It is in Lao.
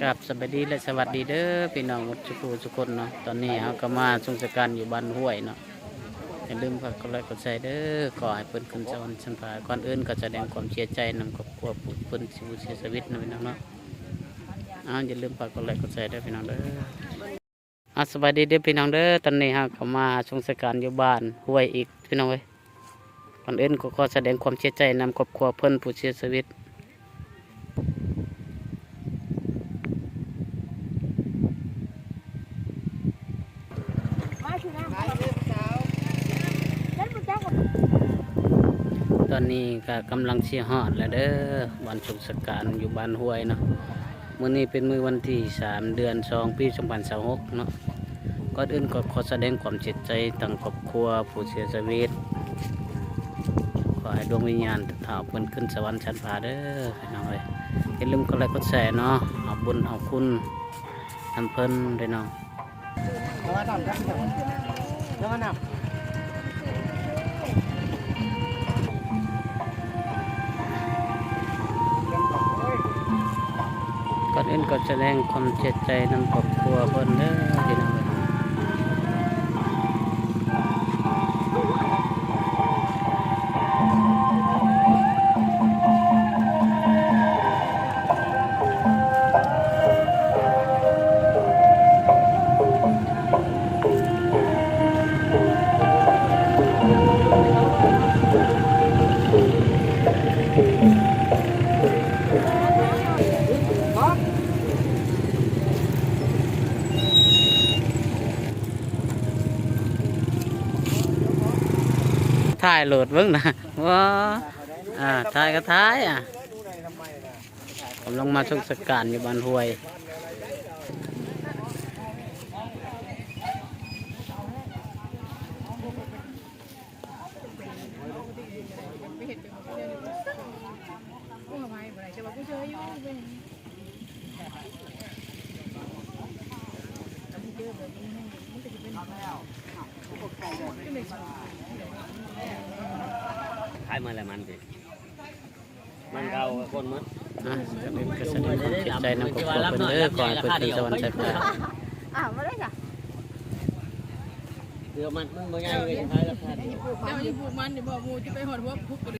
ກາບສະບາຍດີ ແລະ ສະຫວັດດີເດີພີ່ນ້ອງໝົດສູ່ຜູ້ສູ່ຄົນເນາະ. ຕອນນີ້ເຮົາກໍມາຊົງສະການຢູ່ບ້ານຫ້ວຍເນາະ. ຢ່າລືມຝາກກົດໄລກົດແຊເດີ ຂໍໃຫ້ເພິ່ນຂຶ້ນສະຫວັນຊັ້ນຟ້າ. ກ່ອນອື່ນກໍສະແດງຄວາມເສຍໃຈນຳຄອບຄົວຜູ້ເພິ່ນ ຜູ້ເສຍຊີວິດເນາະພີ່ນ້ອງເນາະ. ເອົາ ຢ່າລືມຝາກກົດໄລກົດແຊເດີພີ່ນ້ອງເດີ. ອາ ສະບາຍດີເດີພີ່ນ້ອງເດີ. ຕອນນີ້ເຮົາກໍມາຊົງສະການຢູ່ບ້ານຫ້ວຍອີກພີ່ນ້ອງເອີຍ. ກ່ອນອື່ນກໍຂໍສະແດງຄວາມເສຍໃຈນຳຄອບຄົວເພິ່ນຜູ້ເສຍຊີວິດ. ຕອນນີ້ກໍກຳລັງຊິຮອດແລ້ວເດີ ວັນສົງສະການຢູ່ບ້ານຫ້ວຍເນາະ. ມື້ນີ້ເປັນມື້ວັນທີສາມ ເດືອນສອງ ປີສອງພັນຊາວຫົກເນາະ. ກ່ອນອື່ນກໍຂໍສະແດງຄວາມເສຍໃຈທາງຄອບຄົວຜູ້ເສຍຊີວິດ. ຂໍໃຫ້ດວງວິນຍານເຖົ້າເພິ່ນຂຶ້ນສະຫວັນຊັ້ນຟ້າເດີພີ່ນ້ອງເອີຍ. ຢ່າລືມກົດໄລກົດແຊເນາະ ເອົາບຸນເອົາຄຸນນຳເພິ່ນເດີເນາະ. ກ່ອນອື່ນກໍສະແດງຄວາມເສຍໃຈນຳຄອບຄົວເພິ່ນເດີພີ່ນ້ອງເອີຍ. ຖ່າຍໂລດເບິ່ງນະ ວ່າ ອ່າ ຖ່າຍກໍຖ່າຍ ອ່າ ກຳລັງມາຊົງສະການຢູ່ບ້ານຫ້ວຍ. ຂາຍມາແລ້ວມັນຕິ ມັນເຂົາຄົນໝົດ ອ່ະ ກໍແມ່ນກໍສະແດງຄວາມເສຍໃຈນຳຄອບຄົວເພິ່ນເດີ ຂໍໃຫ້ເພິ່ນຂຶ້ນສະຫວັນຊັ້ນຟ້າ. ອ້າວ ບໍ່ໄດ້ຈ້ະ ເຄືອມັນ ມັນບໍ່ໃຫຍ່ເລີຍ ຂາຍລາຄາດຽວ. ເຈົ້າຢູ່ປູກມັນນີ້ບໍ່ ໝູ່ຈະໄປຮອດຫົວພຸກກໍໄ